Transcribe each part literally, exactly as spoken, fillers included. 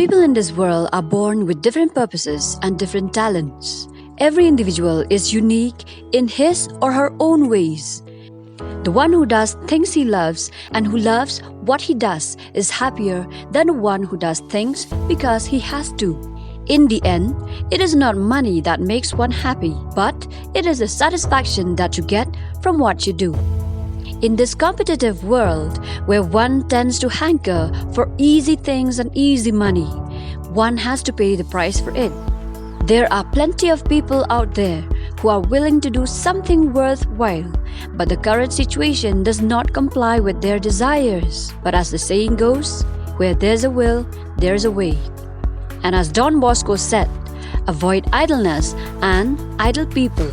People in this world are born with different purposes and different talents. Every individual is unique in his or her own ways. The one who does things he loves and who loves what he does is happier than the one who does things because he has to. In the end, it is not money that makes one happy, but it is the satisfaction that you get from what you do. In this competitive world where one tends to hanker for easy things and easy money, one has to pay the price for it. There are plenty of people out there who are willing to do something worthwhile, but the current situation does not comply with their desires. But as the saying goes, where there's a will, there's a way. And as Don Bosco said, avoid idleness and idle people.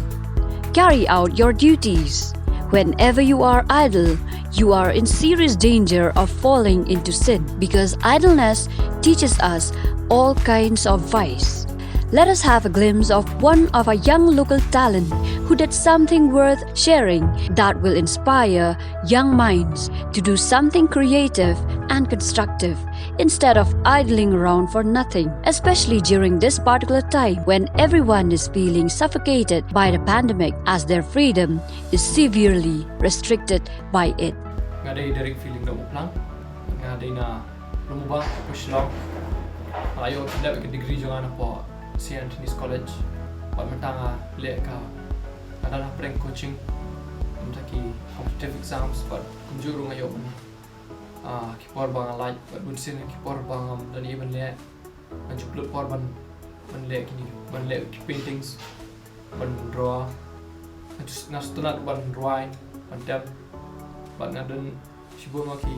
Carry out your duties. Whenever you are idle, you are in serious danger of falling into sin, because idleness teaches us all kinds of vice. Let us have a glimpse of one of our young local talent who did something worth sharing that will inspire young minds to do something creative and constructive instead of idling around for nothing, especially during this particular time when everyone is feeling suffocated by the pandemic as their freedom is severely restricted by it. Nga dei Derek Feeling Dok Muplang. Nga dei na Lumba, Shillong. Nga la ïoh dep ka degree jong nga na pdeng Saint Anthony's College. Bad mynta nga leh ka, nga don ha pdeng coaching. Mynta ki competitive exams bad kumjuh ruh nga ïoh ban, ah, ki por ba nga lait bad bun sien ki por ba ngam don ei ban leh. Nga ju pynlut por ban, ban leh kine, ban leh ki paintings, ban draw. Nga ju, nga sngewtynnat ban rwai, ban tem. Bad nga don shibun ma ki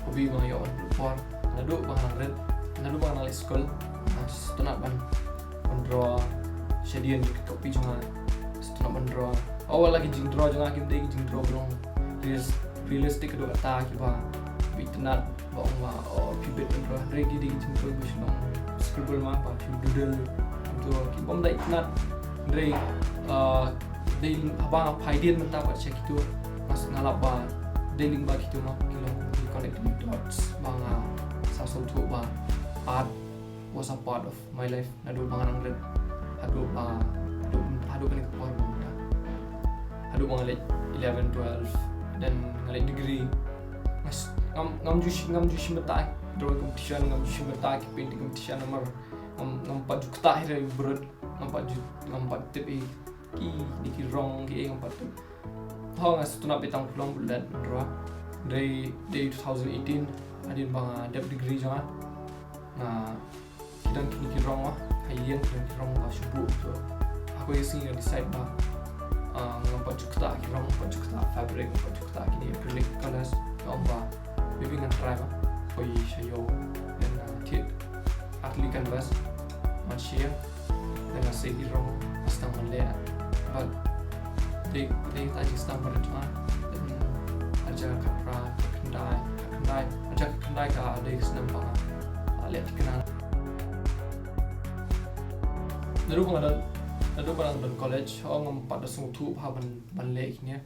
hobby ba nga ïoh ban pynlut por. Naduh ba nga nang rit, naduh ba nga nang leit skul, nga sngewtynnat ban, ban draw shadien ki copy jong nga. Sngewtynnat ban draw. Oh, la ki jingdraw jong nga kim dei ki jingdraw ba long realis-, realistic, ka dei kata kiba, ba itynnat ba ong ba, oh, phi bit ban draw. Hynrei ki dei ki jingdraw ba shu long scribble ma, ba shu doodle. Kumto ki bym da itynnat. Hynrei, ah, dei haba nga phai dien mynta pat sha kito, nga lap ba dei lyngba kito ma ki long ki connecting dots ba nga sa sngewthuh ba art was a part of my life. Naduh ba nga nang rit haduh ba, haduh, haduh kane ka por ba mynta. Haduh ba nga leit eleven, twelve, then nga leit degree. Nga s-, ngam, ngam ju shi-, ngam ju shim bynta drawing competition, ngam ju shim bynta ki painting competition namar ngam, ngam pat ju ktah hi re brut, ngam pat ju, ngam pat tip hi ki, ki rong ki, ngam pat tip. Ho, nga sngewtynnat ba tang phi long bad leh ban draw. Dei, dei two thousand eighteen, hadien ba nga dep degree jong nga, nga, ki don kine ki rong ma ha ïing, ki don ki rong ba shu buh. So ha kawei ka sngi nga decide ba, ah, ngam pat ju ktah ki rong, ngam pat ju ktah fabric, ngam pat ju ktah kine acrylic colors. Nga ong ba maybe ngan try ma, kawei sha ïew. Then nga thied ar tylli canvas, ngan shim, then nga sei ki rong, nga sdang ban leh. Bad dei, dei kata jingsdang ba rit ma. Then ha ka jaka khatphra, khatkhyndai, khatkhyndai, ha ka jaka khatkhyndai ka dei ka snem ba nga leh thikna. Naduh ba nga don, naduh ba nga don college, ho, ngam pat da sngewthuh bha ban, ban leh kine.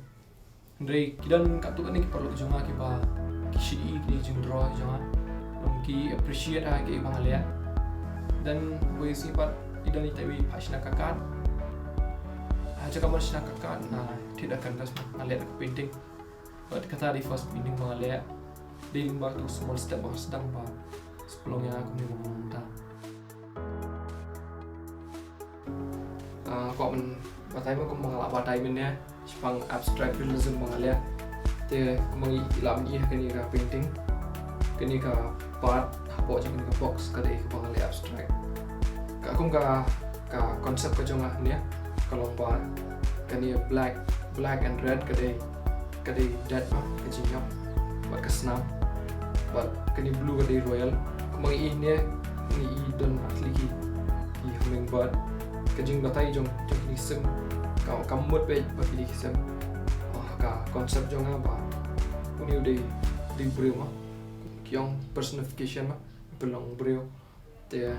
Hynrei ki don katto katne ki paralok jong nga kiba, ki sngewsih ïa kine ki jingdraw jong nga. Long ki appreciate ha kaei ba nga leh. Then kawei ka sngi pat, i don ita iwei i phah shna ka card. Ha ka jaka ban shna ka card, nga thied da ka canvas, nga leh da ka painting. Bad kata dei first painting ba nga leh. Dei lyngba kato ka small step ba nga sdang ba shu pynlong ïa nga kumne ba nga long mynta. Ah, kwah ban batai ma, kumba nga la batai mynne, shaphang abstract realism ba nga leh. Te kumba ngi la mih ha kane ka painting, kane ka part hapoh jong kane ka box ka dei kaba nga leh abstract. Ka kum ka, ka concept ka jong nga hangne ka long ba kane black, black and red ka dei, ka dei death ma, ka jingïap bad ka snam. Bad kane blue ka dei royal. Kumba ngi ïohi ne, ngi ïohi don ar tylli ki, ki hummingbird. Ka jingbatai jong, jong kine ki sim, ka, ka mut bha ba kine ki sim. Ah, ka concept jong nga ba une u dei, dei briew ma. Ki ong personification ma, pynlong briew. Te,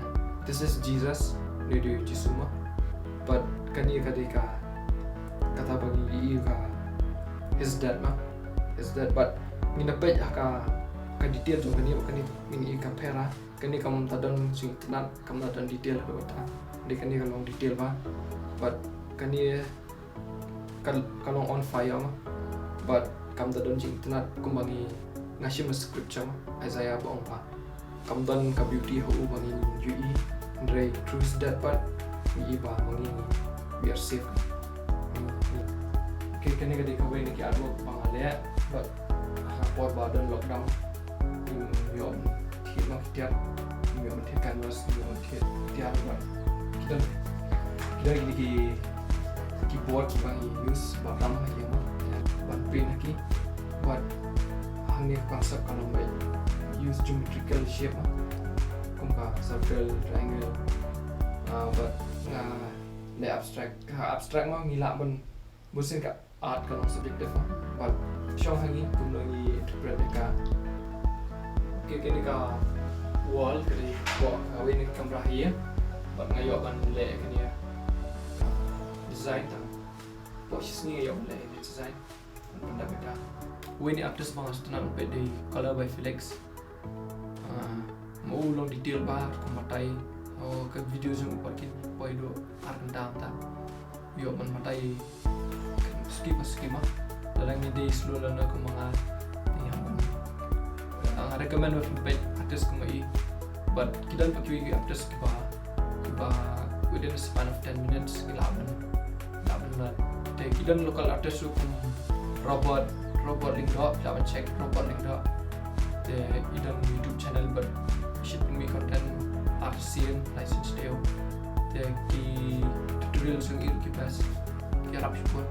this is Jesus, une u dei u Jisu ma. Bad kane ka dei ka, kata ba ngi ïohi ka, his death ma. His death, bad ngi na peit ha ka, ka detail jong kane, kane ngi ïohi ka phra. Kane kam ta don jingitynnad, kam ta don detail haduh katta. Dei kane ka long detail bha. But kane ka, ka long on fire ma. But kam ta don jingitynnad kumba ngi, nga shim ha scripture ma. Isaiah ba ong ba kam don ka beauty ha u ba ngi ïohi. Hynrei through his death pat ngi i ba ma ngi, we are safe. Okay, kane ka dei kawei na ki artwork ba nga leh, but ha ka por ba don lockdown, ngim ïoh ban thied ma ki tiar, ngim ïoh ban thied canvas, ngim ïoh ban thied tiar, but ki don, ki don kine ki, ki board ba ngi use ba tam ha ki ma, ban paint ha ki, but hangne ka concept ka long ba use geometrical shape ma, kum ka circle, triangle, ah, but nga leh abstract, ka abstract ma ngi lah ban, bunsien ka art ka long subjective ma. But shong ha ngi kumno ngi interpret ïa ka. Okay, kane ka wall ka dei hapoh kawei na ka kamra ha ïing. But nga ïoh ban leh kane ka design tang hapoh shisngi, nga ïoh ban leh kane ka design. Ban pyndep ïa ka. Uwei na ki artist ba nga sngewtynnat ban peit dei Color by Felix. Ah, ma u long detail bha, kum batai. Oh, ka video jong u pat kin poi haduh ar kynta mynta. Ïoh ban batai suki pa suki ma. Lada ngi dei slow learner kum ma nga, ïa ban, ah, nga recommend ba phin peit artist kum ma i. But ki don pat kiwei ki artist kiba, kiba within a span of ten minutes ki lah ban, lah ban learn. Te ki don local artist ruh kum Robert, Robert Lyngdoh, ki lah ban check Robert Lyngdoh. Te i don YouTube channel bad i shim content ar sien lai sien shuh. Te ki tutorial jong i ruh ki best, ki ïarap shibun.